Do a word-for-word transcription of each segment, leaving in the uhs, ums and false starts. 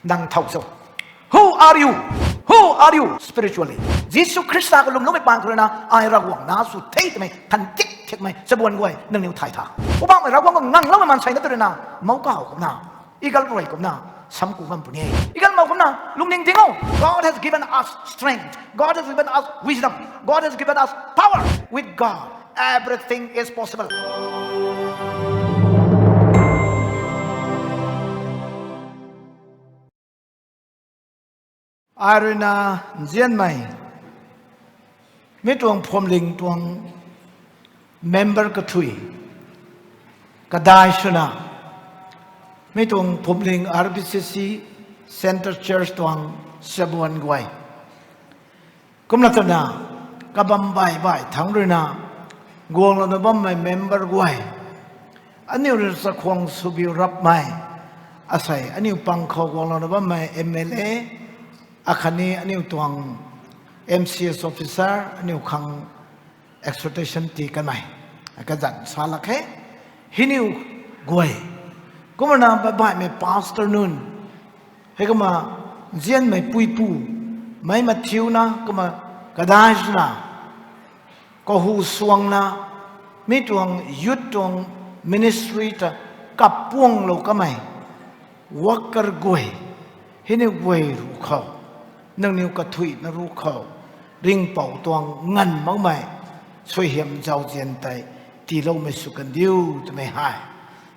Nang thow cho? Who are you? Who are you spiritually? Jisu Khrista kalwmloumei pang khou rui na, ai Ravguangc nac sw the twmei than thik thikmei chabuan guay nangniw thay tha. Poubauhmei Ravguangc khou ngangloumei maansei na tu rui na, mou kaw kumna, eagle rui kumna, sam ku ngam puni e. Eagle mou kumna lungning ding o. God has given us strength. God has given us wisdom. God has given us power. With God, everything is possible. Ai rui na nzianmei, mi tuang phuamling tuang member kathui, kadai swna, mi tuang phuamling R B C C Centre Church tuang chabuan guay, kumna twna, kabam baih baih thangc rui na, guanglouna bammei member guay, aniu rui chakhwang swbiu rapmei, asei aniu pang khou guanglouna bammei M L A, akhatni aniu tuang M C S officer, aniu khang exhortation tii kanmei, kazanc sa lak khe, hei niw guay, kumna baih baihmei pastor nunc, heikumna nzianmei puipu, meic mathiuna, kumna kadai swna, kahu suangna, mi tuang youth tuang ministry ta kappuanglou kamei worker guay, hei niw guay ruc khou, nangniw kathuicna ruc khou, ringhpouc tuang nganv makmei suaihiam zauzian tei tiiloumei sw kandiu twmei hei,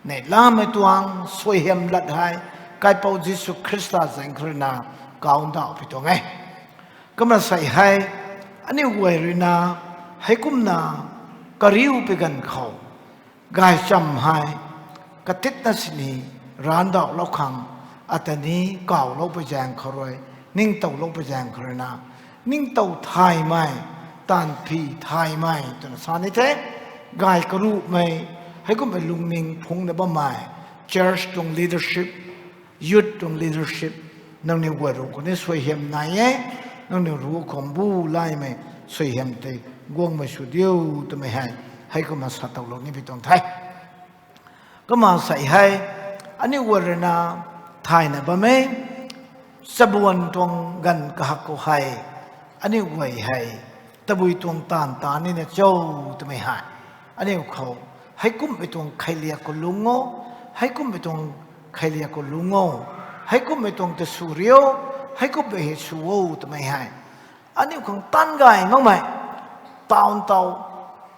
neihlamei tuang suaihiam lat hei, Kaipouc Jisu Khrista zaeng khou rui na kau ndauh pui tuang e. Kumna sei hei, aniu guay rui na, heikumna kariu pui ganv khou, gaychamv hei, katitna sini, randauhlou khang, ata ni kawlou pui zaeng khou rui, ningtowlou pui zaeng khou rui na, ningtow thaymei, taanv phi thaymei twna sa ni the, gay karuhmei, heikumhmei lungning phungcna bammei, church tuang leadership, youth tuang leadership, nangniw guay ruc khou ni suaihiam nai e, nangniw ruc khou mbu laymei suaihiam tei guangmei sw diu twmei hei, heikumna sa towlou ni pui tuang the. Kumna sei hei, aniu guay rui na thayna bam e, chabuan tuang ganv kahak khou hei, aniu guay hei, tabui tuang taanv ta nina cho twmei hei, aniu khou, heikumhmei tuang kheiliak khou lungc o, heikumhmei tuang kheiliak khou lungc o, heikumhmei tuang ta sw rio, heikumhmei hei sw o twmei hei, aniu khang taanv gay makmei, tawn taw,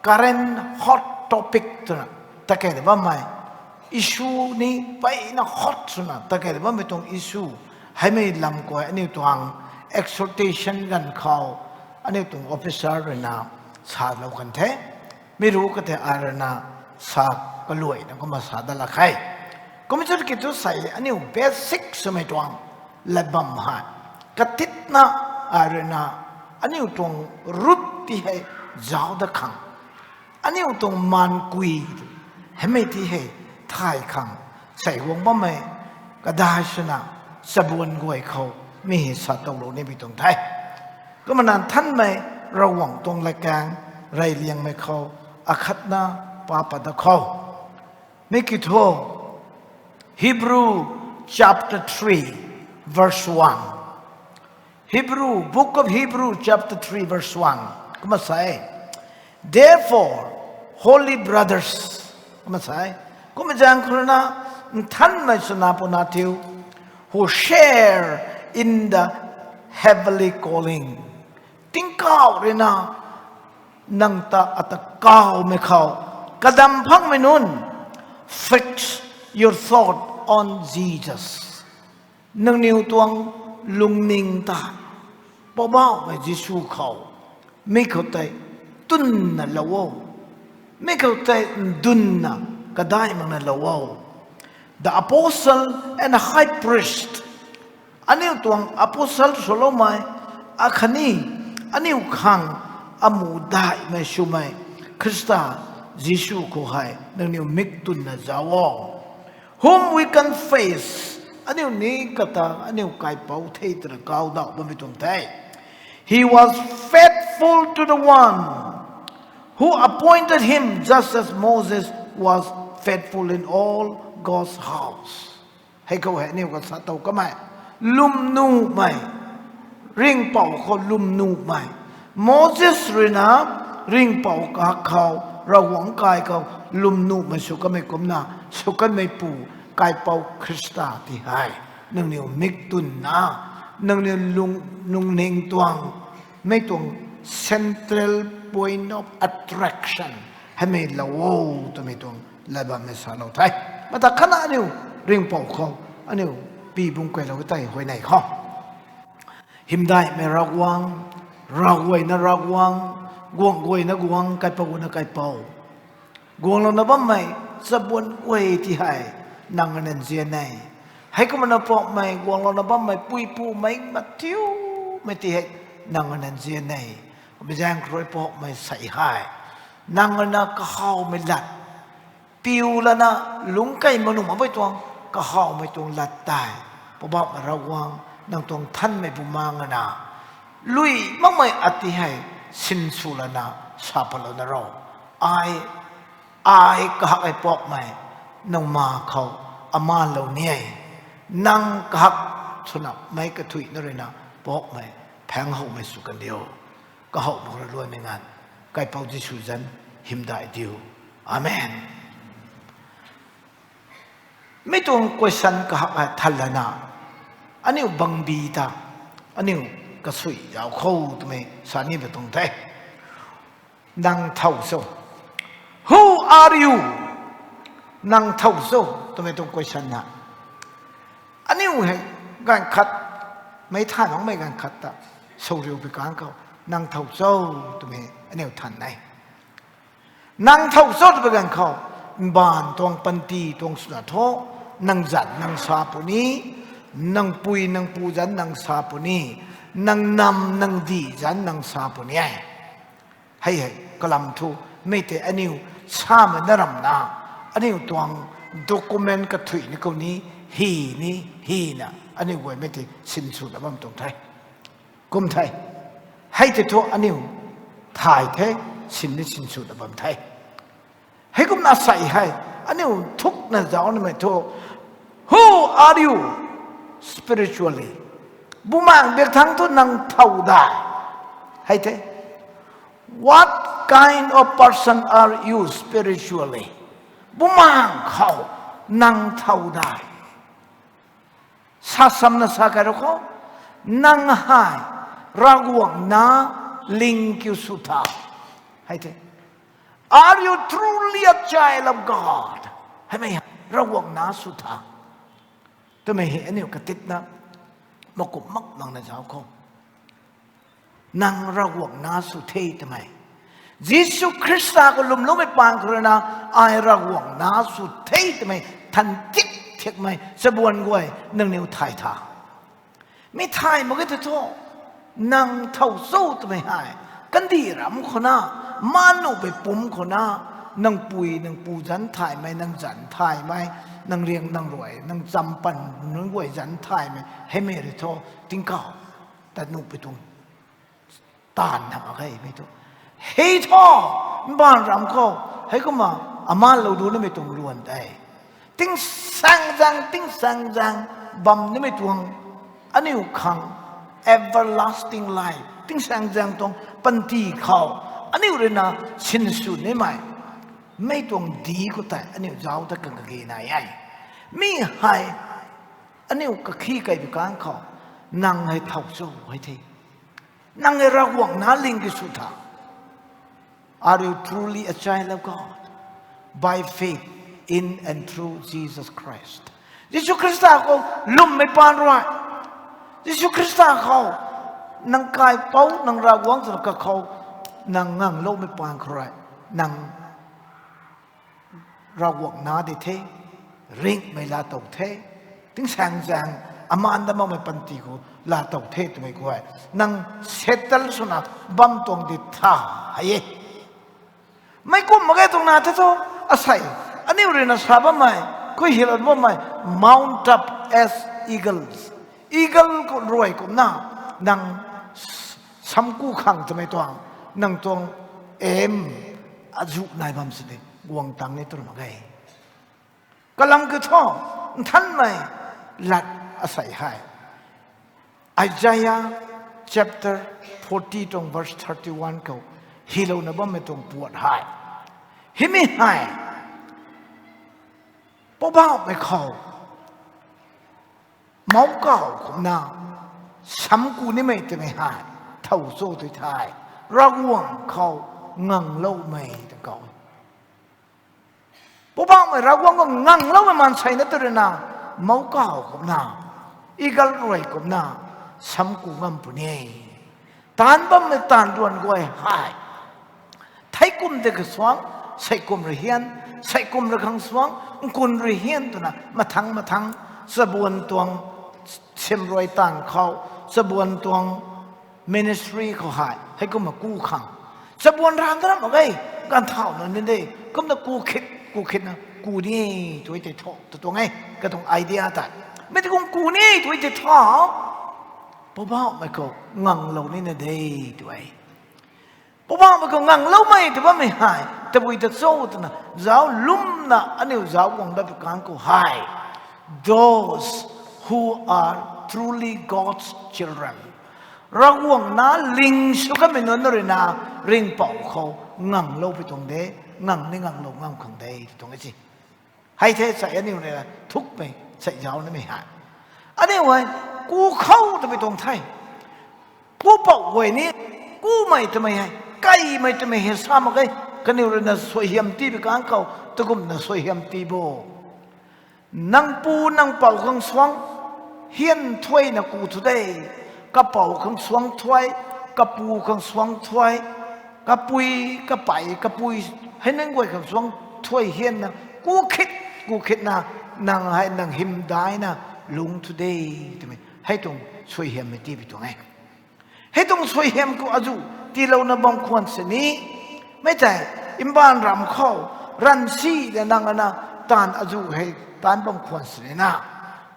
current hot topic twna, takei ta bammei, issue ni, peyna hot swna takei ta bammei tuang issue, heimei lam khou aniu tuang exhortation ganv khou, aniu tuang officer rui na salou kan the, mi ruc ka the ai rui na sa kaluaina kumna sa dat lak khe. Kumna chu ki thu sei aniu basic swmei tuang lat bam hei, katitna ai rui na, aniu tuang root ti hei zauc dat khang, aniu tuang maankui, heimei ti hei thay khang, sei guang bammei, kadai swna, chabuan guay khou, mi hei sa towlou ni pui tuang the. Kumna Nthanmei Ravguangc tuang latkaeng, reyliangmei khou, akhatna pa pat da khou, mi ki thu, Hebrew chapter three, verse one. Hebrew, Book of Hebrew chapter three, verse one. Kumna sa e, Therefore, holy brothers, kumna sa e, kumna zaeng khou rui na, nthanmei swna puna thiu, who share in the heavenly calling. Tingkauh rui na, nang ta ata kawmei khou, kadam phangmei nunc, fix your thought on Jesus. Nangniw tuang lungning ta, Poubauhmei Jisu khou, mi khou tei, tunna lou o. Mi khou tei ndunna, kadai makna lou o. The apostle and high priest, aniu tuang apostle swloumei, akhatni, aniu khang, amuh daihmei swmei, Khrista, Jisu khou hei, nangniw mik tunna zauc o. Whom we confess, aniu ni kata, aniu kaipouc the twna kawdauh bammei tuang the. He was faithful to the one who appointed him, just as Moses was faithful in all God's house. Hei khou hei aniu kasa tow kamei. Lwmnuhmei, ringhpouc khou lwmnuhmei. Moses rui na ringhpouc kahak khou, Ravguangc kai khou lwmnuhmei sw kanmei kumna, sw kanmeipu kaipouc Khrista ti hei nangniw mik twnna, nangniw lung, lungning tuang, mei tuang central point of attraction heimei lou o twmei tuang lat bammei salou the. Mata khatna aniu ringhpouc khou aniu pi bung kailou tei huayney khou, hymdaihmei Ravguangc, ravguayna Ravguangc, guang guayna Guangc, kaipouc guayna kaipouc, guanglouna bammei chabuan guay ti hei nang rui na nzian e. Heikumna Poubauhmei, guanglouna bammei puipu mei mathiumei ti hei nang rui na nzian e. Kumhmei zaeng khou rui Poubauhmei sei hei nang rui na kahawmei lat piu lana, lungc key manuh makpui tuang kahawmei tuang lat tei Poubauhmei Ravguangc, nang tuang Nthanmei Bumaengh rui na, lui makmei ati hei sinsw lana sa patlouna ro. Ai, ai kahak hei Poubauhmei, nang ma khou amalou ni e. Nang kahak swna meic kathuicna rui na Poubauhmei, phaeng howmei sw kan diu. Kahawmei rui luaimei nganv, kaipouc Jisu zanc hymdaih diu. Amen. Mi tuang question kahak hei than lana, aniu bangbi ta, aniu kasui zauc khou twmei sa ni ba tuang the. Nang thow cho? Who are you? Nang thow cho twmei tuang question na. Aniu hei ganv khat, meic thay makmei ganv khat ta, soriu pi kan khou, nang thow cho twmei aniu than e. Nang thow cho twpui ganv khou, mbaanv tuang panty tuang swna thu, nang zanc nang sa puni, nang pui nang pu zanc nang sa puni, nang nam nang dih zanc nang sa puni e. Hei hei kalam thu, mei tei aniu samei na ramna, aniu tuang document kathuic ni khou ni, hi ni, hina, aniu guaymei tei sinswna bam tuang the. Kum the. Hei tei thu aniu thay the, sin ni sinswna bam the. Heikumna sei hei, aniu thukna zauc nimei thu, who are you spiritually? Bumaengh biak thangc thu nang thow dai? Hei the. What kind of person are you spiritually? Bumaengh khou nang thow dai? Sa samna sa kai ru khou, nang hei Ravguangc nac ling kiu sw tha? Hei the. Are you truly a child of God? Heimei Ravguangc nac sw tha? Twmei hei aniu katitna makum mak nangna zauc khou, nang Ravguangc nac sw the twmei, Jisu Khrista khou lwmloumei paan khou rui na, ai Ravguangc nac sw the twmei than tik thiakmei chabuan guay nangniw thay tha? Mi thay mak ge tei thu, nang thow cho twmei hei, kandih ram khou na, ma nuhmei pumc khou na, nang pui nang pu zanc thaymei, nang zanc thaymei, nang riang nang ruai, nang champan nunc guay zanc thaymei, heimei rui thu, tingkauh ta nuhpui tuang taanv na mak ge mei thu. Hei thu, mbaanv ram khou, heikumna, amalou du nimei tuang luan tei, tingsaengzaeng, tingsaengzaeng bam nimei tuang, aniu khang everlasting life, tingsaengzaeng tuang panty khou, aniu rui na sinsw nimei, mei tuang di khou tei aniu zauc ta kan kage nai e. Mi hei, aniu kakhi kei bi kan khou, nang hei thow cho hei the. Nang hei Ravguangc nac ling kiu sw tha? Are you truly a child of God by faith in and through Jesus Christ? Jisu Khrista khou lwmmei paan rui, Jisu Khrista khou nang kaipouc, nang Ravguangc twna kakhou nang ngangloumei paan khou rui, nang Ravguangc nac di the, ringhmei laatow the, tingsaengzaeng, amaan dat makmei panty khou laatow the twmei khou hei, nang settle swna bam tuang di tha hei e. Meic kum mak ge tuang na the thu, asei, aniu rui na sa bammei, khui hilou bammei, mount up as eagles. Eagle khou ruai kumna, nang samku khang twmei tuang, nang tuang aim azuh nai bam sini, guang tang ni tw mak ge. Kalam kiu thu, nthanmei lat asei hei, Isaiah chapter forty tuang verse thirty-one khou hylouna bammei tuang puat hei, himi hei Poubauhmei khou mouc kaw kumna samku nimei twmei hei thow cho tw the. Ravguangc khou ngangloumei tw kaw. Poubauhmei Ravguangc khou ngangloumei maansei na tw ruina, mouc kaw kumna, eagle rui kumna samku ngam puni e. Taanc bammei taanv duan guay hei theikum tei kasuang, seikum rui hian, seikum rui khang suang, nkun rui hian twna mathang mathang, chabuan tuang simrui taanv khou, chabuan tuang ministry khou hei heikumna ku khang. Chabuan ran da ram mak ge, ganv thau na ni de, kumna ku khit ku khitna ku ni tw tei tho tw tuang e, katuang idea tei. Mi tei kum ku ni tw tei tho, Poubauhmei khou nganglou nina de tw e. Poubauhmei khou ngangloumei tw bammei hei tabui ta cho twna zauc lumna aniu zauc guang dat pi kang khou hei, those who are truly God's children, Ravguangc na ling sw kamei nunc ruina ringhpouc khou nganglou pi tuang de, ngang ni nganglou ngam khang de tw tuang e si. Hei the sei aniu ruina thukmei sei zauc nimei hei, aniu hei ku khou twmei tuang the. Ku pouc guay ni, kumei twmei hei, kaimei twmei hei sa mak ge. Kaniw ruina suaihiam tibi kang khou takumna suaihiam ti bo. Nang pu nang pouc khang suang hian thuayna ku thu de. Kapouc khang suang thuay, kapu khang suang thuay, kapui, kapei, kapui, hei nang guay khang suang thuay hianna ku khit, ku khitna, nang hei nang hymdaihna lungc thu de twmei hei tuang suaihiammei tibi tuang e. Hei tuang suaihiam khou azuh tiilouna bam khwan sini, mei tei mbaanv ram khou ranv si de nang ana taanv azuh hei taanc bam khwan sini na,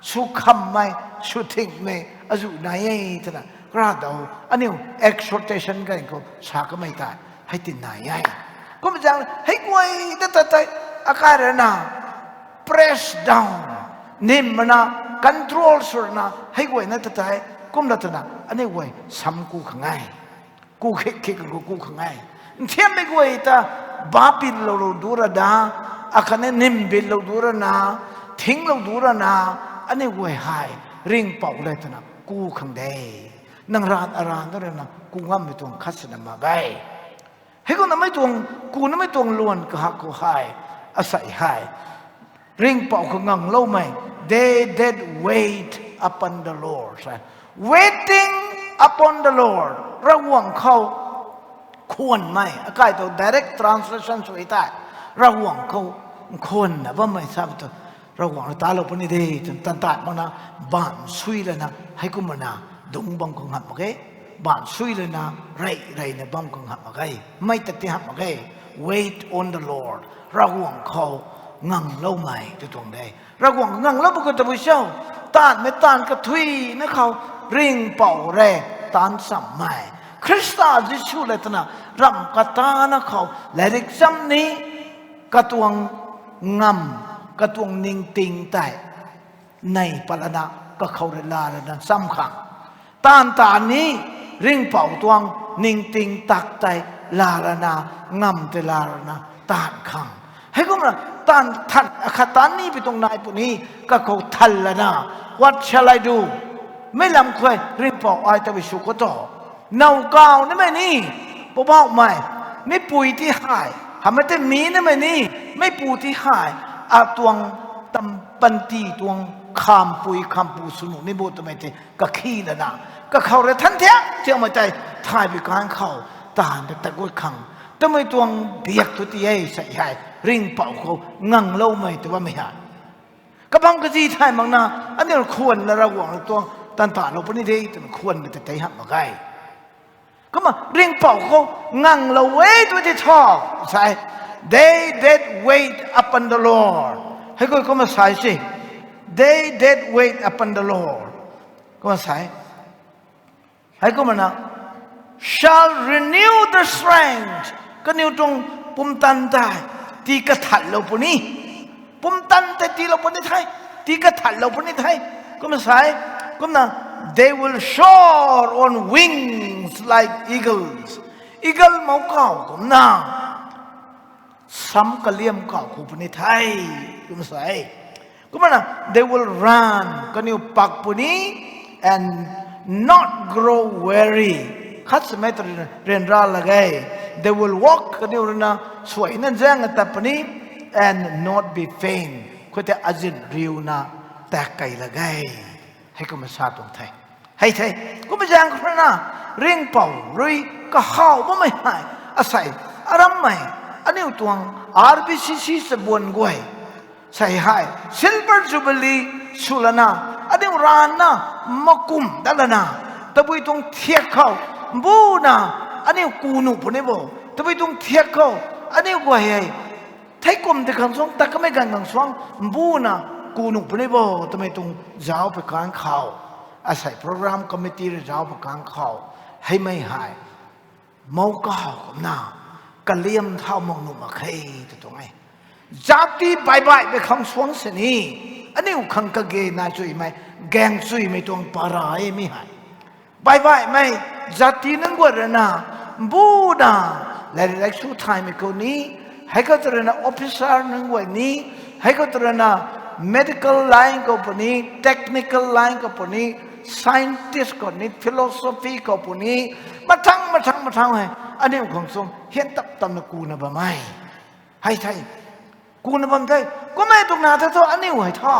sw khammei, sw thingmei azuh nai e twna Karav daw aniu exhortation ganv khou sa kamei tei hei ti nai e. Kum zaeng hei guay ta ta tei akai rana press down, nim mana, control swna hei guayna ta tei kumna twna aniu guay samku khang e. Ku khit khit khang ku khang e. Nthiammei guay ta ba pinlou lou du rana, akhatni nim binlou du rana, thinglou du rana, aniu guay hei ringhpouc le twna ku khang de. Nang ran aran da rana ku ngammei tuang khat sina mak ge. Hei kumna mei tuang, ku namei tuang luan kahak khou hei, asei hei ringhpouc khou ngangloumei, they that wait upon the Lord. Waiting upon the Lord. Ravguangc khou khwanmei, akai tu direct translation sw e tei, Ravguangc khou khwanna bammei sa tu, Ravguangc rui talou puni de twna tan tat makna, baanv sui lana heikumna dungc bam khang hamh mak ge. Baanv sui lana rey reyna bam khang hamh mak ge. Mei ta ti hamh mak ge. Wait on the Lord. Ravguangc khou ngangloumei tw tuang de. Ravguangc nganglou bu khou tabui cho, taanvmei taanv kathuina khou ringhpouc rui taanc chammei, Khrista Jisu le twna ramh katana khou lairik cham ni, katuang ngam, katuang ningting tei nai pat lana kakhou rui laa lana cham khang, taanv ta ni, ringhpouc tuang ningting tak tei laa lana, ngam tei laa lana taanv khang. Heikumna taanv than akhat taanv ni pi tuang nai puni, kakhou than lana, what shall I do? Mei lam khou ringhpouc ai tabui sw khou tu, now kaw nimei ni, Poubauhmei, meipui ti hei hamei tei mi nimei ni, meipu ti hei atuang tam panty tuang khampui khampu sw nuh ni bo twmei tei kakhi lana, kakhou rui than thiak thiakmei tei thay bi kan khou taanv ta ta gut khang, twmei tuang diak thu ti e sei hei ringhpouc khou ngangloumei tw bammei hei. Kabam kazi thay makna, aniu khwanna Ravguangc tuang tan talou puni de twna khwanmei ta tei hamh mak ge. Kumna ringhpouc khou nganglou e tw ti tho, sai, they that wait upon the Lord. Hei guay kumna sai si, they that wait upon the Lord. Kumna sai, hei kumna, shall renew the strength. Kaniw tuang pumtan tei tii kathatlou puni. Pumtan tei tiilou puni the, tii kathatlou puni the. Kumna sai, kumna They will soar on wings like eagles. Eagle mou kaw kumna, sam kaliam kaw ku puni the, kum sa e. Kumna, they will run, kaniw pak puni, and not grow weary. Khat samei ta ryanra lak ge. They will walk, kaniw ruina suaina zaeng tat puni, and not be faint. Khoutei azin riuna tak kei lak ge. Heikumna sa tuang the. Hei the, kumna zaeng khou ruina, ringhpouc rui kahaw bammei hei, asei, arammei, aniu tuang R B C C chabuan guay sei hei silver jubilee swlana, aniu ranvna makum dat lana, tabui tuang thiak khou mbuna aniu ku nuh puni bo, tabui tuang thiak khou aniu guay hei theikum ti khang suang, ta kamei ganv khang suang, mbuna ku nuh puni bo twmei tuang zauc pui kan khou, asei program committee rui zauc pui kan khou, heimei hei mou kaw kumna kaliam thau mak nuh mak khe, tw tuang e. Jati baihbaihmei khang suang sini, aniu khang kage nai chuimei, gaeng chuimei tuang para e mi hei. Baihbaihmei jati nunc guay ruina, mbuna, lairik laisu thaymei khou ni, hei khou tw ruina officer nunc guay ni, hei khou tw ruina medical line khou puni, technical line khou puni, scientist khou ni, philosophy khou puni, mathang mathang mathang hei, aniu khang suang hian tap tamna kuna bam e. Hei the, kuna bam the, kummei tuang na the thu aniu hei tha,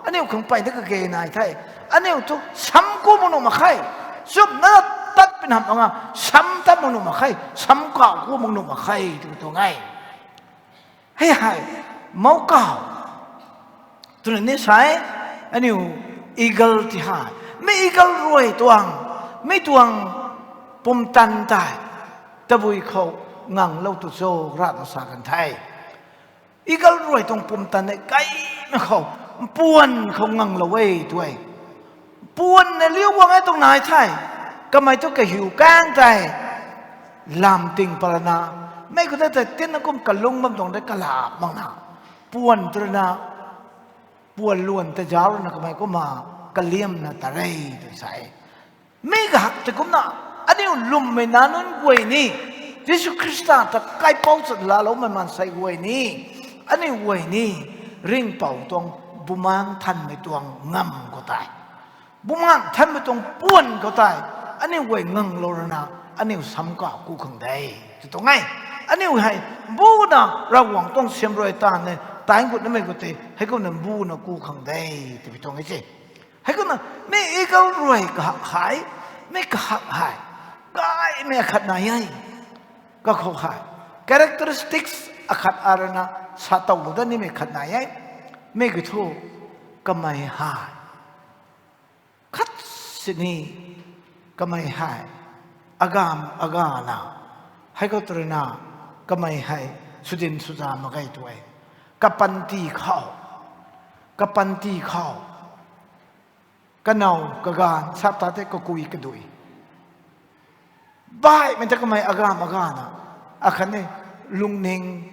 aniu khang peyna kage nai the, aniu thu sam ku mak nuh mak khe, chumna tat pin hamh anga, sam tat mak nuh mak khe, sam kaw ku mak nuh mak khe, tw tuang e. Hei hei, mou kaw twna ni sa e, aniu eagle ti hei, mi eagle rui tuang, mi tuang pumtan tei, tabui khou nganglou tu cho, rana sa kan the. Eagle rui tuang pumtan e, kaina khou, mpuan khou nganglou e tw e. Mpuan na liu guang e tuang nai the, kamei thu kahiu kang tei, lam ting palana, mei khou tei tina kum kalung bam tuang de kala makna, puan tw ruina, puan luan ta zauc ruina kamei kumna kaliamna ta re tw sa e. Mi kahak tei kumna, aniu lwmmei nac nunc guay ni, Jisu Khrista ta kaipouc chat laaloumei maansei guay ni, aniu guay ni, ringhpouc tuang, Bumaengh Nthanmei tuang ngamv khou tei, Bumaengh Nthanmei tuang puan khou tei, aniu guay nganglou ruina, aniu sam kaw ku khang de, tw tuang e. Aniu hei, mbuna Ravguangc tuang siamruai taanv e, taanc gut namei khou tei, heikumna mbuna ku khang de, twbi tuang e se. Heikumna, mi eagle rui kahak hei, mi kahak hei, gaymei akhat nai e. Kakhou hei, characteristics akhat arana, sa tow lou dat nimei khat nai e. Mi kiu thu, kamei hei, khat sini, kamei hei, agamv agana, hei khou tw ruina, kamei hei, swdin swza mak ge tw e. Kapanty khou, kapanty khou, kanow kaganv sap ta tei kakui kadui, baihmei ta kamei agamv agana, akhatni lungning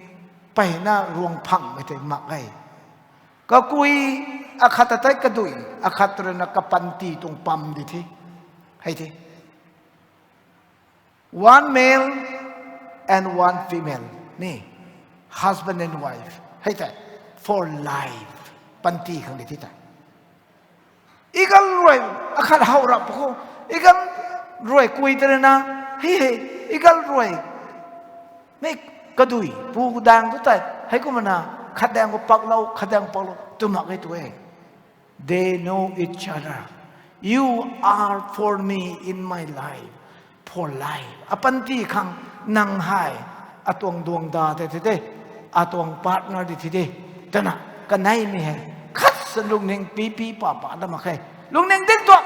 peyna ruang phangmei tei mak e. Kakui, akhat ta tei kadui, akhat tw ruina kapanty tuang pam di the. Hei the, one male and one female ni, husband and wife hei tei, for life, panty khang di the tei. Eagle rui akhat how rap khou, eagle rui kui tw ruina, hei hei, eagle rui, mi kadui pu daeng tu tei, heikumna, khatdaeng khou paklou, khatdaeng paklou tw mak e tw e. They know each other. You are for me in my life, for life. Apanty khang nang hei, atuang duangda tei the de, atuang partner di the de, twna, kaneimei hei, khat sa lungning pipi papa da mak khe. Lungning ding tuang.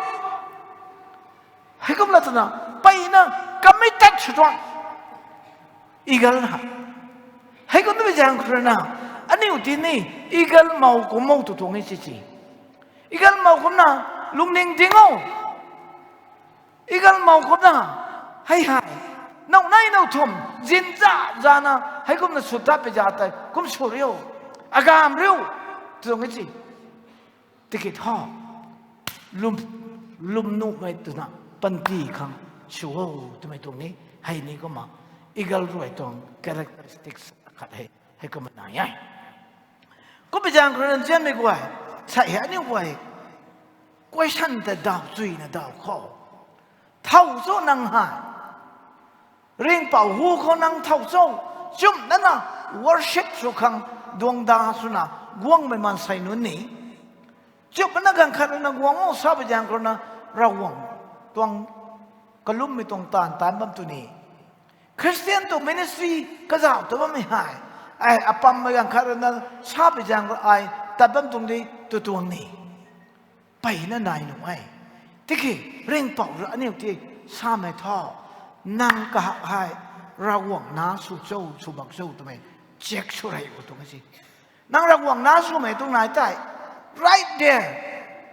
Heikumna twna, peyna, committed sw tuang. Eagle ha. Heikumna zaeng khou ruina, aniu ti ni, eagle mou kum mou tw tuang e si si. Eagle mou kumna, lungning ding o. Eagle mou kumna, hei hei, now nei now thum, zin za zana, heikumna sw tat pi za tei, kum sw riu, agamv riu, tw tuang e si. Tiki thu, lwm, lwmnuhmei twna panty khang sw o twmei tuang ni, hei ni kumna eagle rui tuang characteristics akhat hei, hei kumna nai e. Kumbi zaeng khou rui nzianmei guay, sa hei aniu guay, question ta daw chuina daw khou, thow cho nang hei ringhpouc hu khou nang thow cho, chumna na worship sw khang duangda swna guangmei maansei nunc ni, chumna ganv khat rui na guang o sa bi zaeng khou rui na Ravguangc tuang kalummei tuang taanv taanc bam tu ni, Christian tuang ministry kazauh tu bammei hei, ai apammei ganv khat rui na sa bi zaeng khou ai tat bam tuang di tu tuang ni, mpeyna nai nuh e. Tiki ringhpouc rui aniu ti samei thu, nang kahak hei Ravguangc nac sw cho sw bak cho twmei check sw rey khou tuang e si. Nang Ravguangc nac swmei tuang nai tei, right there,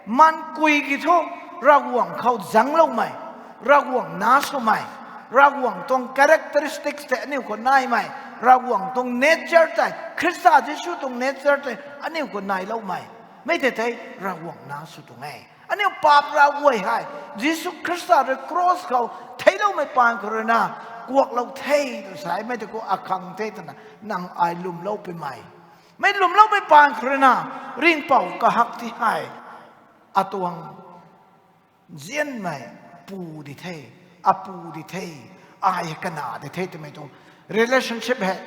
man kui ki thu, Ravguangc khou zangloumei, Ravguangc nac swmei, Ravguangc tuang characteristics tei aniu khou naimei, Ravguangc tuang nature tei, Khrista Jisu tuang nature tei aniu khou nailoumei, mei tei tei Ravguangc nac sw tuang e. Aniu paap ravguay hei Jisu Khrista rui cross khou theicloumei paan khou rui na kuaklou the tw sa e, mei tei khou akhang the twna nang ai lwmlou pwmei, mei lwmloumei paan khou rui na ringhpouc kahak ti hei atuang nzianmei pu di the, apu di the, ai kana di the twmei tuang relationship hei,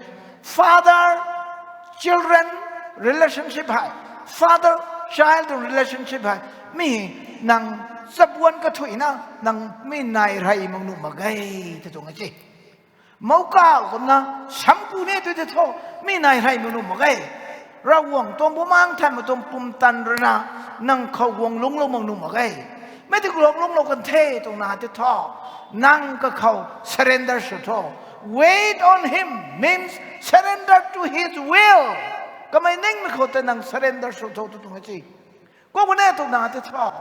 father children relationship hei, father child tuang relationship hei, mi nang chabuan kathuina nang mi nai rey mak nuh mak ge, ta tuang e si. Mouc kau kumna samku ni tu tei thu, mi nai rey mak nuh mak ge. Ravguangc tuang Bumaengh Nthanmei tuang pumtan rui na nang khou guang lungclou mak nuh mak ge. Mei tei guang lungclou kan the twna tei thu, nang kakhou surrender sw tho. Wait on him means surrender to his will. Kamei ningmei khou tei nang surrender sw tho tu tuang e si. Kumna twna tei thu,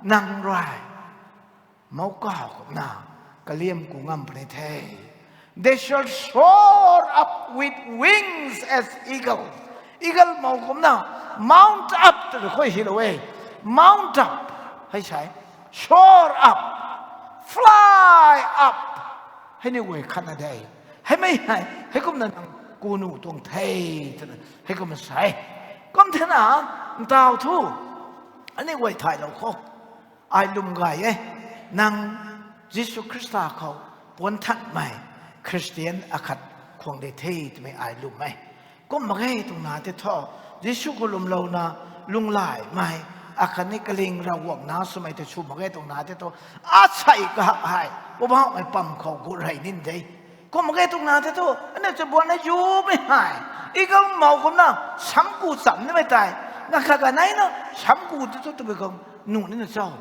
nang rui mouc kau kumna kaliam ku ngam puni the. They shall soar up with wings as eagle. Eagle mouc kumna mount up tw khuay hilou e. Mount up hei sa e, soar up, fly up. Hei ni guay khatna de. Heimei hei heikumna nang ku nuh tuang the twna heikumna sa e. Kum thena, ntaw thu, aniu guay thaylou khou, ai lwm gay e. Nang Jisu Khrista khou puan thanmei Khristian akhat khwan de the twmei ai lwm e. Kum mak ge twna tei thu, Jisu khou lwmlouna lunglaymei akhatni kaling Ravguangc nac swmei tei sw mak ge twna tei thu, asei kahak hei Poubauhmei pam khou gut rey nin de. Kum mak ge twna tei thu, aniu chabuan na zumei hei eagle mouc kumna samku cham nimei tei, nang kha kaneina samku tei thu tabui khou nuh nina cho?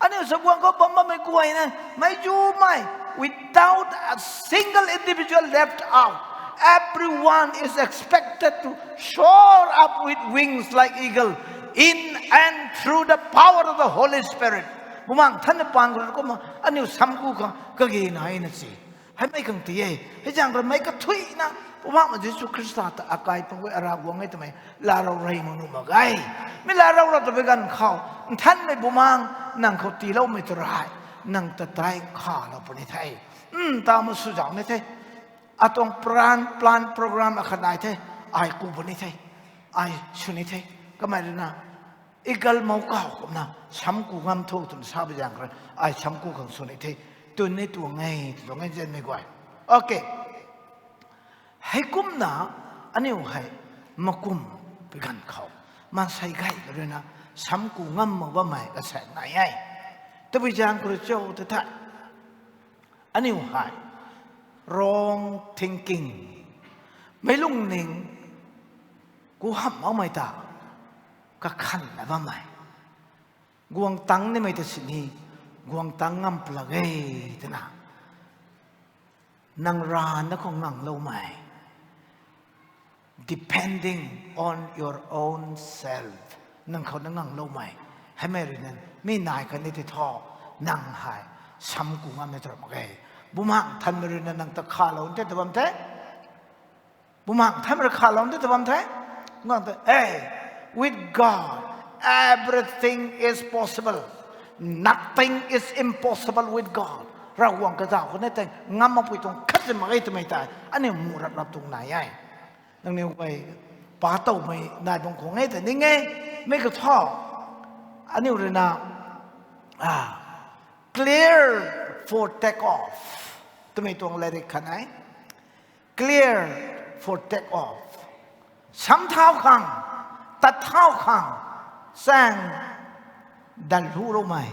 Aniu chabuan khou bam bammei guay na, mei zumei, without a single individual left out, everyone is expected to soar up with wings like eagle in and through the power of the Holy Spirit. Bumaengh Nthanmei paan khou rui kumna aniu samku khang kage naina si. Heimei khang ti e. Hei zaeng rui mei kathuina, Poubauhmei Jisu Khrista ta akai pang e, Ravguangc e twmei laalou rey mak nuh mak ge. Mi laalou ra twpui ganv khou, Nthanmei Bumaengh nang khou tiiloumei tu rui, nang ta tei khalou puni the. Ntaw ma swzauh ni the. Atuang plan, plan program akhat nai the. Ai ku puni the. Ai sw ni the. Kamei rui na eagle mouc kau kumna samku ngam tho twna sa bi zaeng khou rui, ai samku khang sw ni the. Twn ni tuang e, tuang e nzianmei guay. Okay. Heikumna aniu hei makum pui ganv khou, maansei gay rui na samku ngam mak bammei kasaek nai e. Tabui zaeng khou rui cho tei thei, aniu hei wrong thinking, meic lungning ku hamh makmei ta kakhanna bammei, guang tangc nimei ta sini, guang tangc ngam pla ge twna, nang rana khou ngangloumei, depending on your own self, nang khou na ngangloumei, heimei rui na mi nai khatni tei thu, nang hei samku ngam ni tw ra mak ge. Bumaengh Nthanmei rui na nang ta khalou tei ta bam the. Bumaengh Nthanmei rui khalou tei ta bam the. Ngam the, hey, with God, everything is possible. Nothing is impossible with God. Ravguangc kazauh khou ni tei ngam makpui tuang khat si mak e twmei tei aniu mu rap rap tuang nai e. Nangniw guay pa towmei nai bam khang e ta ning e, mi khou thu aniu rui na, ah, clear for take off twmei tuang latrik khat nai. Clear for take off. Sam thau khang, tat thau khang, chaeng danlhuloumei,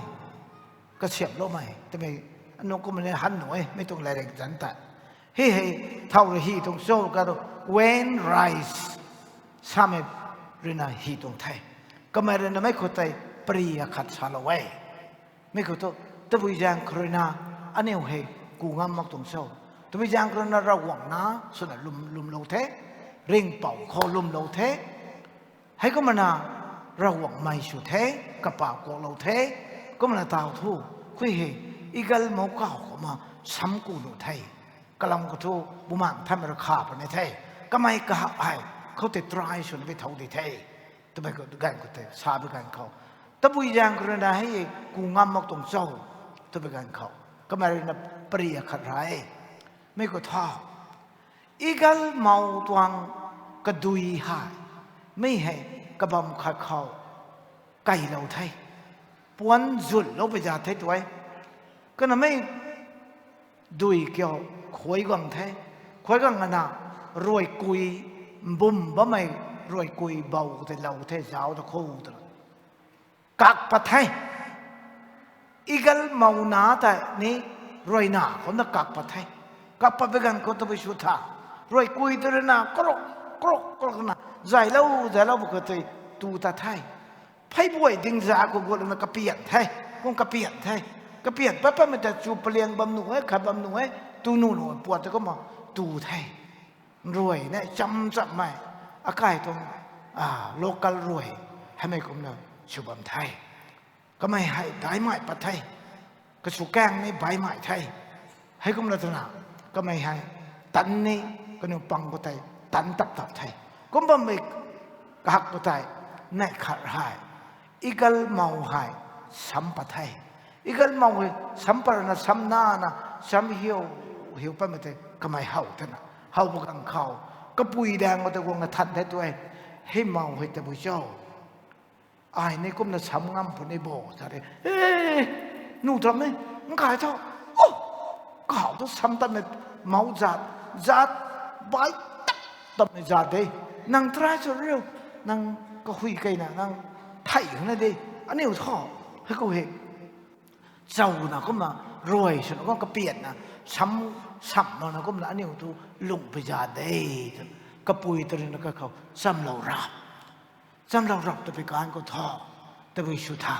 kasiamhloumei twmei, anu kumna han nu e, mi tuang latrik zanc ta. Hei hei, thau rui hi tuang cho ka tu, Wayne Rice samei rui na hi tuang the. Kamei rui na mei khou tei pari akhat salou e. Mi khou thu, tabui zaeng khou rui na, aniu hei ku ngam mak tuang cho. Tabui zaeng khou rui na Ravguangc na swna lwm, lwmlou the, ringhpouc khou lwmlou the. Heikumna Ravguangc mei sw the, kapau kuaklou the. Kumna taw thu, khui hei, eagle mou kaw kumna sam ku nuh the. Kalam khou thu, Bumaengh Nthanmei rui kha puni the. Kamei kahak hei, khoutei try swna bi thau di the. Twmei khou ganv khou tei, sa bi ganv khou, tabui zaeng khou rui na hei ku ngam mak tuang cho. Twmei ganv khou, kamei rui na pari akhat ra e. Mi khou thu, eagle mou tuang kadui hei, mi hei kabam khat khou kailou the. Puan zunlou pui za the tu e. Kumna mei dui kiu khuay guang the. Khuay guang ana ruaikui, mbum bammei ruaikui bou tei lou the, zauc ta khou twna kak pat the. Eagle mou na tei ni ruaina khou na kak pat the. Kak pat bi ganv khou tabui sw tha, ruaikui tei rui na kruk, kruk, kruk na zaylou, zaylou bu khou tei tu tat the. Pheybuay ding za khou guatna kapian the. Kum kapian the. Kapian pat patmei ta chu paliang bam nuh e, khat bam nuh e, tu nuh nuh puat tei kumna tu the. Nruay ne cham chammei, akai tuang, local ruay, heimei kumna sw bam the. Kamei hei daimei pat the. Kasw kaeng ni baimei the. Heikumna twna, kamei hei tan ni, kaniw pang khou tei tan tap tap the. Kum bammei kahak khou tei, neih khat hei, eagle mou hei sam pat the. Eagle mou hei sam pat rana, sam nana, sam hiu, hiu patmei tei kamei how twna, how pa ganv khou, kapui daeng khou tei guangna than the tu e. Hei mou hei tabui cho? Ai ni kumna sam ngam puni bo sa de. E, nu tram e, nkai tho. O, kaw tu sam tatmei mou zat, zat, bai tap tatmei zat de. Nang try sw riu, nang kahui keyna, nang thei na de. Aniu tho, hei khou hei chawna kumna, ruay swna kum kapianna, sam, samlouna kumna aniu tu lung pui za de. Kapui ta rui na kakhou chamlou rap. Chamlou rap tabui kan khou thu, tabui sw tha.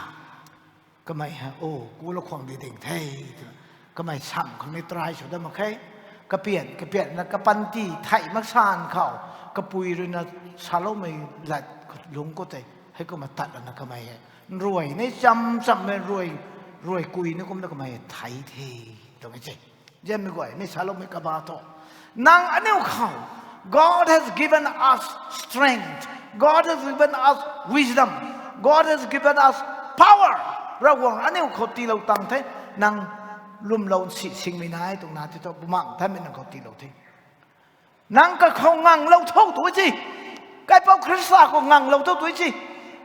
Kamei hei, o, kulou khwang di ding the, twna. Kamei sam khang ni try sw dat mak khe. Kapian, kapianna kapanty thei mak san khou, kapui rui na saloumei lat lungc khou tei, heikumna tat lana kamei hei, nruay ni cham chammei ruay, ruaikui ni kumna kamei thei the, twmei se. Zianmei guay, ni saloumei kaba tho. Nang aniu khou, God has given us strength. God has given us wisdom. God has given us power. Ravguangc aniu khou tiilou tang the. Nang lwmlou nsi singmei nai tuang na ti tho, Bumaengh Nthanmei nang khou tiilou the. Nang kakhou nganglou tho tu si. Kaipouc Khrista khou nganglou tho tu si.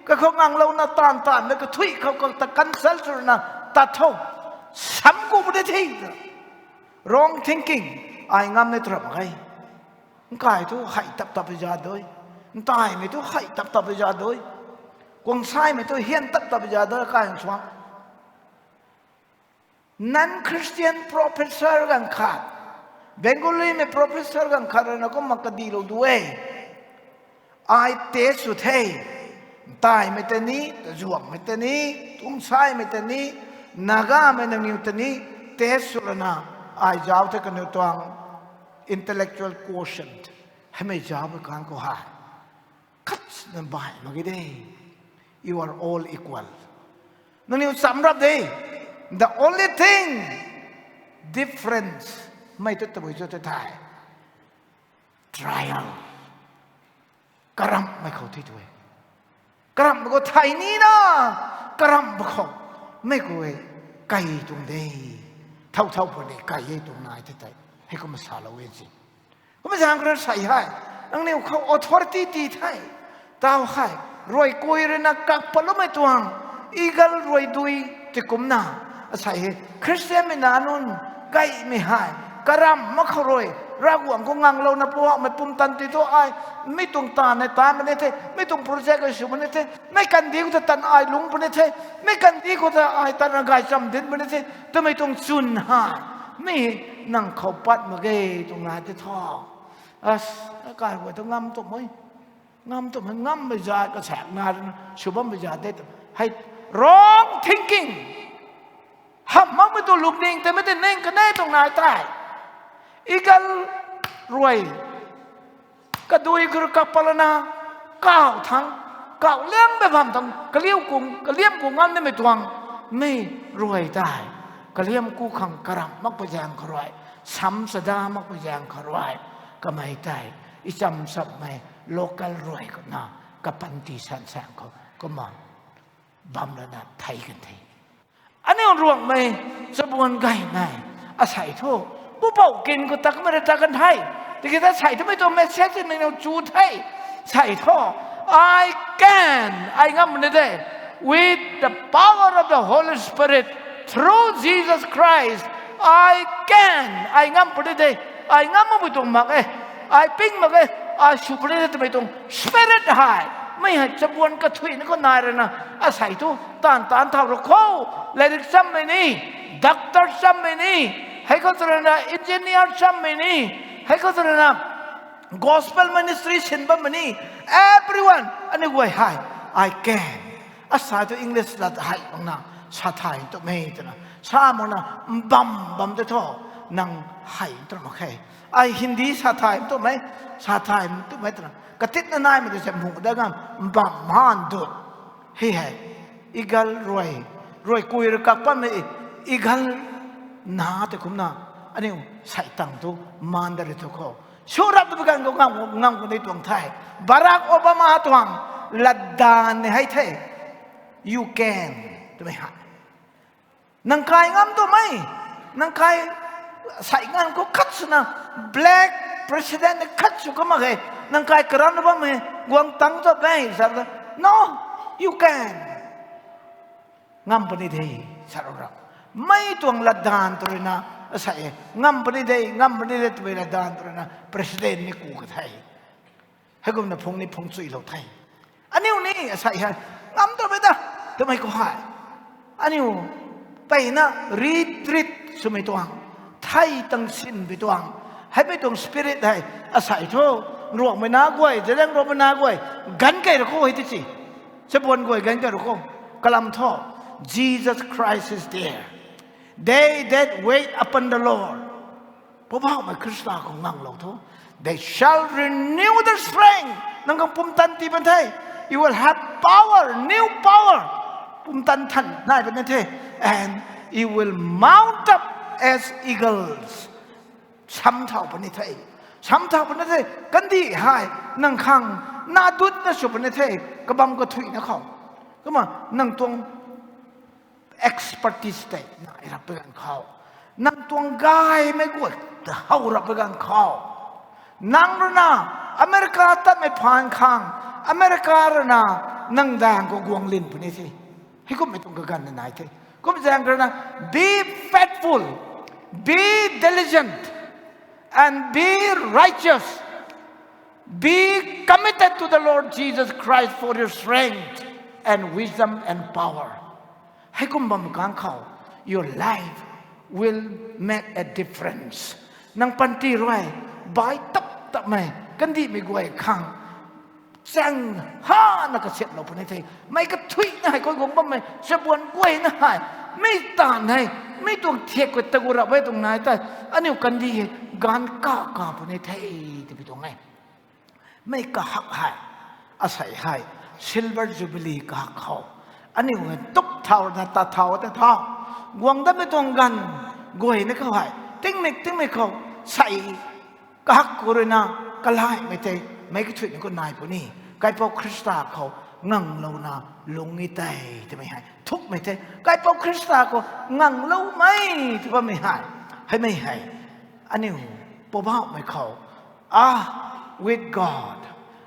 Kakhou nganglouna taanv taanvmei kathuic khou kata cancel swna tat tho. Sam ku puni the. Wrong thinking. Ai ngam ni tram mak ge. Nkai thu hei tap tap pui za dui. Ntaimei thu hei tap tap pui za dui. Kuangsaimei thu hian tap tap pui za dui, kai suang. Non-Christian professor ganv khat, Bengalimei professor ganv khat rui na kumna kadihlou du e. Ai test sw the. Ntaimei ta ni, tazuangmei ta ni, tungsaimei ta ni, Nagamei nangniw ta ni, test sw lana, ai zauc the kaniw tuang intellectual quotient. Heimei zauc pui kan khou hei, khat na bai mak ge de. You are all equal. Nangniw cham rap de. The only thing difference mei tu tabui cho te thei, trial. Karamhmei khou the tu e. Karamhmei khou thei nina, karamhmei khou Mei khou e, kai tuang de. Thau thau puni kai e tuang nai the tei. Hei kumna salou e si. Kumna zaeng khou rui sei hei, nangniw khou authority ti the. Tau hei, ruai kui rui na kak patloumei tuang, eagle ruai dui ti kumna. Asei hei, Khristianmei nac nunc, gaymei hei, karamh mak khou rui, Ravguangc khou nganglouna puakmei pumtan ti thu ai, mi tuang taanv hei taanv puni the, mi tuang project hei sw puni the, mei kandih khou ta tan ai lungc puni the, mei kandih khou ta ai tan na gaychamv dinc puni the, twmei tuang chwn hei, mi nang khou pat mak ge tuang nai ti tho. As, kai guay thu ngam tumei. Ngam tumei, ngammei zat kasaek na, sw bammei zat de tu. Hei, wrong thinking. Hamh makmei tuang lungning tei mei tei ning kanei tuang nai tei. Eagle ruai. Kadui khou rui kak patlana, kauh thangc, kauh liangmei bam thangc, kaliu kung, kaliam kung ngam nimei tuang, mi ruai tei. Kaliam ku khang karamh makpui zaeng khou rui, sam chada makpui zaeng khou rui, kamei tei, icham chammei local ruai khou na, kapanty sansaeng khou, kumna, bam lana thei kan the. Aniu Ruangmei, chabuan gaymei, asei thu, pupouc kin khou takmei rui ta kan the. Tiki ta sei twmei tuang message ni nang chu the. Sei thu, I can, ai ngam puni de. With the power of the Holy Spirit, through Jesus Christ, I can, ai ngam puni de. Ai ngam makpui tuang mak e. Ai ping mak e. Ai sw puni de twmei tuang spirit hei. Mei hei chabuan kathuina khou nai rui na. Asei thu, taanv taanv thau rui khou. Lairik chammei ni, doctor chammei ni, hei khou tw rui na engineer chammei ni, hei khou tw rui na gospel ministry sin bammei ni, everyone, aniu guay hei, I can. Asei thu English lat hei bangna, sa thay twmei twna, sa makna, mbam bam tei thu, nang hei tw mak khe. Ai Hindi sa thay twmei, sa thay twmei twna, katitna naimei tei se mung da ngam, mbam han dut. Hei hei, eagle ruai, ruai kui rui kak patmei, eagle na tei kumna, aniu sei tang tu, maan da ri tu khou. Sw rap tu bi ganv khou ngam, ngam khou ni tuang the. Barack Obama tuang, latdanv ni hei the. You can, twmei hei. Nang kai ngam tumei, nang kai sei nganv khou khat swna, black president ni khat sw ka mak khe, nang kai karam na bammei, guang tang ta bang, sa ta, no, you can. Ngam puni de, sa rou ra. Mei tuang latdanv tw rui na, asei e, ngam puni de, ngam puni de twmei latdanv tw rui na, president ni ku ka the. Heikumna phung ni phung chuilou the. Aniu ni asei hei, ngam twmei ta, twmei khou hei. Aniu, peyna retreat swmei tuang, thei tang sinmei tuang, heimei tuang spirit hei, asei thu, Ruangmei nac guay, Zeliangrongmei nac guay, ganv kei rui khou hei ti si. Chabuan guay ganv kei rui khou, kalam thu, Jesus Christ is there. They that wait upon the Lord. Poubauhmei Khrista khou nganglou thu, they shall renew their strength. Nang khang pumtan tii pan the. You will have power, new power. Pumtan than nai pan the. And you will mount up as eagles. Sam thau puni the. Sam thau puni the. Kandih hei, nang khang, na dutna sw puni the. Kabam kathuina khou. Kumna, nang tuang expertise tei nai rap pui ganv khou, nang tuang gaymei guay ta how rap pui ganv khou, nang rui na America tatmei phaan khang, America rui na nang daeng khou guang lin puni the. Heikummei tuang kaganv na nai the. Kum zaeng rui na, be faithful, be diligent, and be righteous. Be committed to the Lord Jesus Christ for your strength and wisdom and power. Heikum bam kang khou, your life will make a difference. Nang panty rui, bai tap tapmei, kandihmei guay khang, chaeng hana kasiamlou puni the. Mei kathuina hei khou guang bammei, chabuan guayna hei, mi taanv hei, mi tuang thiak khou tagu rap e tuang nai tei, aniu kandih hei, ganv ka ka puni the, twbi tuang e. Mei kahak hei, asei hei, silver jubilee kahak khou, aniu hei tuk thau na tat thau ta thau, guang datmei tuang ganv guayna khou hei, tingmik tingmik khou, sei kahak khou rui na, kalaimei tei, meic kathuina khou nai puni, Kaipouc Khrista khou nganglouna lungc e tei, twmei hei, thukmei the. Kaipouc Khrista khou ngangloumei tw bammei hei, heimei hei, aniu Poubauhmei khou, ah, with God,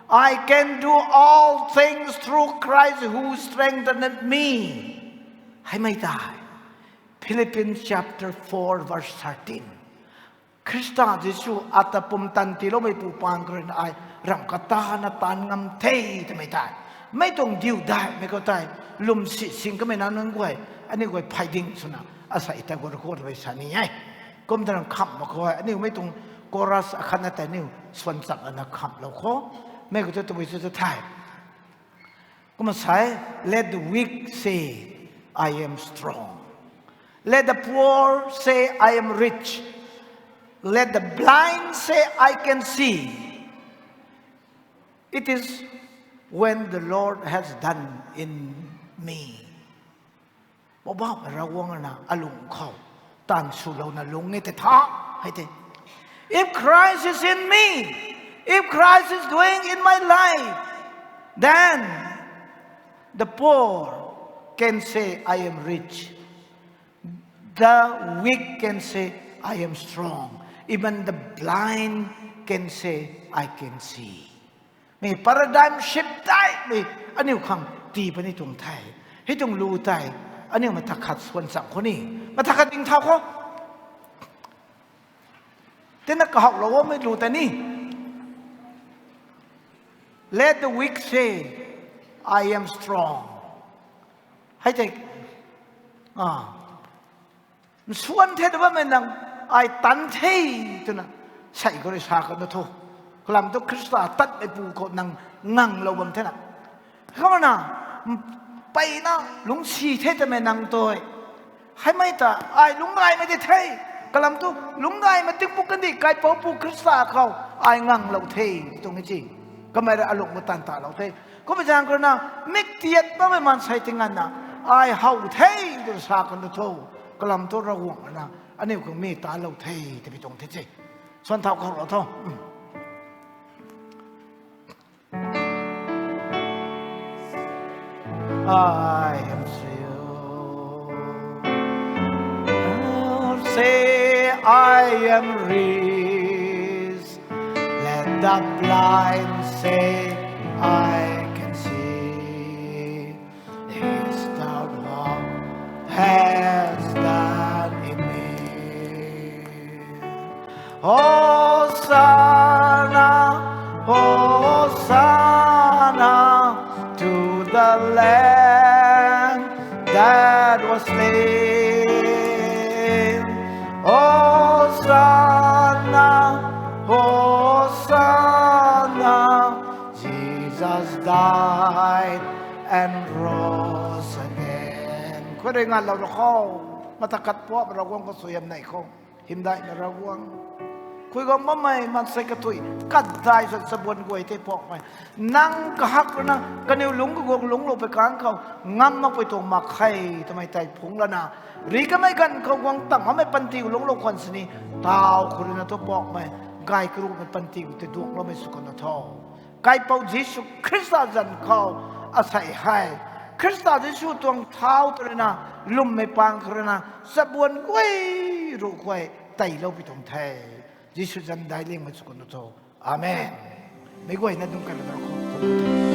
I can do all things through Christ who strengthened me. Heimei tei, Philippians chapter four verse thirteen. Khrista Jisu ata pumtan tiiloumeipu pang khou rui na ai ramh katana taanv ngam the twmei tei, mei tuang diu daihmei khou tei, lwm si sing kamei na nunc guay, aniu guay phay ding swna, asei ta gu rui khou rui sa ni e. Kum ta ram khamh mak khou, aniu mei tuang chorus akhatna tei aniu suan chak lana khamhlou khou. Mei khou tu tabui chu ta the. Kumna sa e, let the weak say, I am strong. Let the poor say, I am rich. Let the blind say, I can see. It is when the Lord has done in me. Poubauhmei Ravguangc rui na alung khou taanv swlouna lung e tei tha, hei tei. If Christ is in me, if Christ is dwelling in my life, then the poor can say, I am rich. The weak can say, I am strong. Even the blind can say, I can see. Mi paradigm shift tei, mi aniu khang tii puni tuang the. Hei tuang lu tei, aniu mathak khat suan chang khou ni, mathak khat ding thau khou, tina kahawlou mei lu tei ni. Let the weak say, I am strong. Hei tei, ah, nsuan the ta bammei nang, ai tan the, twna sei khou rui sa kan tho. Kalam thu Khrista tatmeipu khou nang nganglou bam thena, kumna, mpeyna lungcsi the twmei nang tei, heimei ta ai lungcgaymei di the. Kalam thu lungcgaymei tingpuk kandih kaipouc pu Khrista khou ai nganglou the, tuang e ci. Kamei rui alung khou taanv talou the. Kummei zaeng khou rui na, mik tiat bammei maansei tinganvna ai how the, twna sa kan tho. Kalam thu Ravguangc rui na aniu khang mi talou the, tabui tuang the ci. Suan thau khou lou tho. I am still. Say, I am rich. Let the blind say, I can see. Is that what has done in me? Hosanna, Hosanna to the Lamb that was slain. Hosanna, Hosanna, Jesus died and rose again. Khou rui nganvlou rui khou, mathak khat puap Ravguangc khou suaihiam nei khou, hymdaihmei Ravguangc, khui guang bammei maansei kathui, katdai sa chabuan guay tei Poubauhmei, nang kahak rui na kaniw lungc kaguang lungclou pei kang khou ngam makpui tuang mak khe twmei tei phungc lana, ri kamei ganv khou guang tang bammei panty khou lungclou khwan sini, tau khou rui na thu Poubauhmei, gay karumei panty khou tei duangloumei sw kan tho. Kaipouc Jisu Khrista zanc khou, asei hei, Khrista Jisu tuang thau ta rui na, lwmmei pang khou rui na, chabuan guay ruh guay teiloupui tuang the. Jisu zanc daic liangmei sw kan tho. Amen. Meic guayna dungc kailana khou